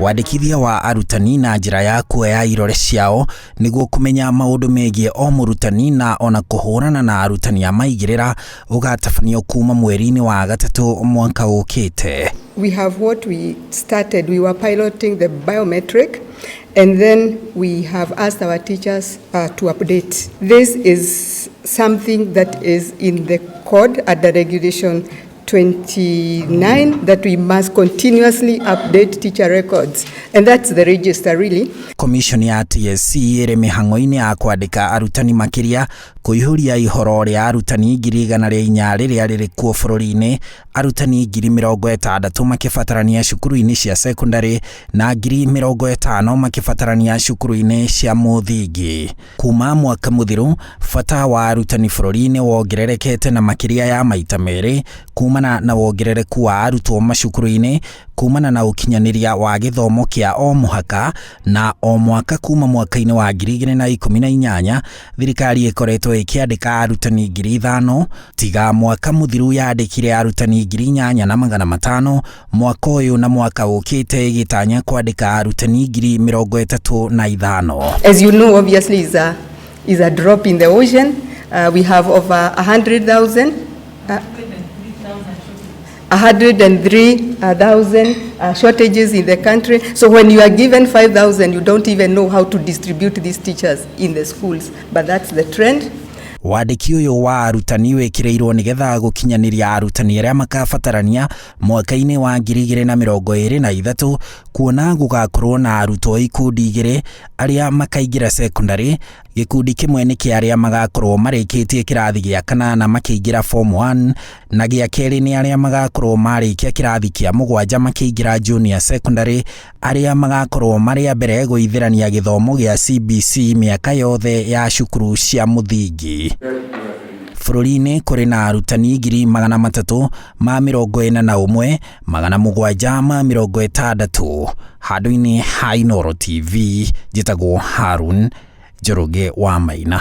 Wandĩkithia wa arutani na njĩra ya kuoya irore ciao nĩguo kũmenya maũndũ megiĩ o mũrutani na ona kũhũrana na arutani a maigĩrĩra ũgatabanio kuma mweri-inĩ wa gatatũ mwaka ũkĩte. We have what we started, we were piloting the biometric, and then we have asked our teachers to update. This is something that is in the code under regulation 29 that we must continuously update teacher records, and that's the register really. Commission ya TSC ĩrĩ mĩhang'o-inĩ ya kwandĩka arutani makĩria kũihũria ihoro rĩa arutani 400,000 rĩrĩa rĩrĩ kuo bũrũri-inĩ, arutani 60,000 makĩbatarania cukuru-inĩ cia secondary na 50,000 makĩbatarania cukuru-inĩ cia mũthingi. Kuma mwaka mũthiru, bata wa arutani bũrũri-inĩ wongererekete na makĩria ya maita merĩ kumana na wongerereku wa arutwo macukuru-inĩ, kumana na ũkinyanĩria wa gĩthomo kĩa o mũhaka na o mwaka. Kuma mwaka-inĩ wa 2018, thirikari ĩkoretwo ĩkĩandĩka arutani 5,000, tiga mwaka mũthiru yandĩkire arutani 8,500. Mwaka ũyũ na mwaka ũkĩte ĩgĩtanya kwandĩka arutani 35,000. As you know, obviously is a drop in the ocean. We have over 100,000, 103,000 shortages in the country. So when you are given 5,000, you don't even know how to distribute these teachers in the schools. But that's the trend. Wandĩki ũyũ wa arutani wĩkĩrĩirwo nĩgetha gũkinyanĩria arutani arĩa makabatarania mwaka-inĩ wa 2023, kuona gũgakorwo na arutwo ikundi igĩrĩ arĩa makaingĩra secondary. Gĩkundi kĩmwe nĩ kĩa arĩa magakorwo marĩkĩtie kĩrathi gĩa kanana makĩingĩra form 1, na gĩa kerĩ nĩ arĩa magakorwo marĩkia kĩrathi kĩa mũgwanja makĩingĩra junior secondary, arĩa magakorwo marĩ a mbere gũithĩrania gĩthomo gĩa CBC mĩaka yothe ya cukuru cia mũthingi. Bũrũri-inĩ kũrĩ na arutani 341,760. Handũ-inĩ ha Inooro TV, njĩtagwo Harun Njoroge wa Maina.